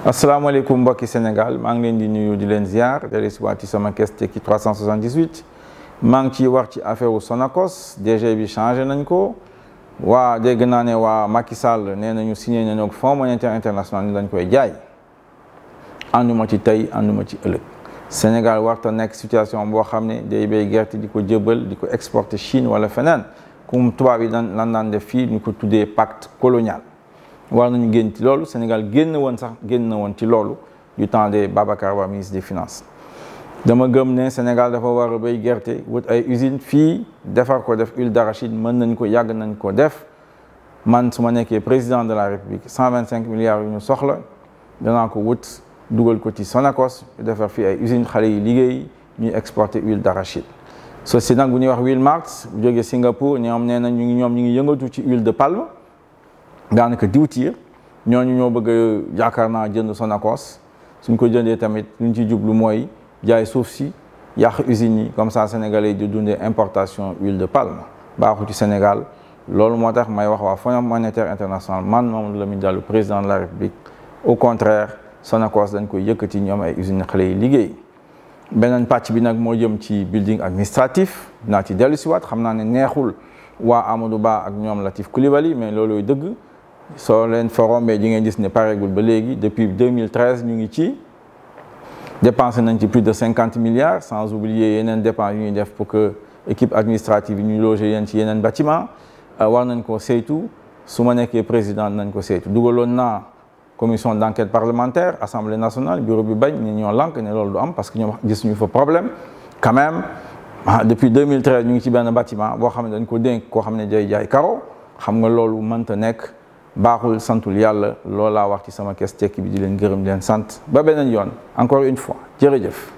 asalaamaaleykum mbokki Sénégal maa ngi leen di nuyu di leen ziar dellu si waat ci sama Kes Tekki 378 maa ngi ciy wax ci affaire Sonacos DG bi changé nañ ko waa dégg naa ne waa Macky Sall nee nañu signé nañu ak Fonds monétaire international ni dañ koy jaay ànduma ci tey ànduma ci ëllëg Sénégal warta nekk situation boo xam ne day bay gerte di ko jëbal di ko exporter Chine wala feneen comme tubaab yi lan daan def fii ñu ko tuddee pacte colonial. war nañu génn ci loolu Sénégal génn woon ci loolu du temps de Babacar Ba ministre des finances dama gëm ne Sénégal dafa war a béy gerte wut ay usine fii defar ko def huile d'arachide mën nañ ko yàgg nañ ko def man su ma nekkee président de la République 125 milliards yu ñu soxla danaa ko wut dugal ko ci Sonacos defar fii ay usine xale yi liggéey ñuy exporter huile d'arachide société nag bu ñuy wax Wilmarx bu jógee Singapour ñoom nee na ñu ngi yëngatu ci huile de palme daanaka diwtiir ñooñu ñoo bëgg yaakaar naa jënd Sonacos suñ ko jëndee tamit luñ ci jublu mooy jaay suuf si yàq usines yi comme ça sénégalais yi di dundee importation huile de palme baaxu ci Sénégal loolu moo tax may wax waa Fonds monétaire international man Mamadou Lamine Diallo président de la République au contraire Sonacos dañ koy yëkkati ñoom ay usines xale yi liggéey beneen pàcc bi nag moo jëm ci building administratif naa ci dellu si waat xam naa ne neexul waa Amadou Ba ak ñoom Latif Coulibaly mais looluy dëgg soo leen fa rombee ji ngeen gis ne pareegul ba léegi depuis 2013 ñu ngi ci dépensé nañ ci plus de 50 milliards sans oublier yeneen dépenses yu ñuy def pour que équipe administrative yi ñu loger yéen ci yeneen bâtiment war nañ ko saytu su ma nekkee président nañ ko saytu dugaloon naa commission d'enquête parlementaire assemblée nationale bureau bi bañ ne ñoo lànk ne loolu du am parce que ñoom gis ñu fa problème quand même depuis 2013 ñu ngi ci benn bâtiment boo xam ne dañ ko dénk koo xam ne day jaay karo xam nga loolu mënta nekk baaxul santul yàlla loolaa wax ci sama Kes Tekki bi di leen gërëm di leen sant ba beneen yoon encore une fois jërëjëf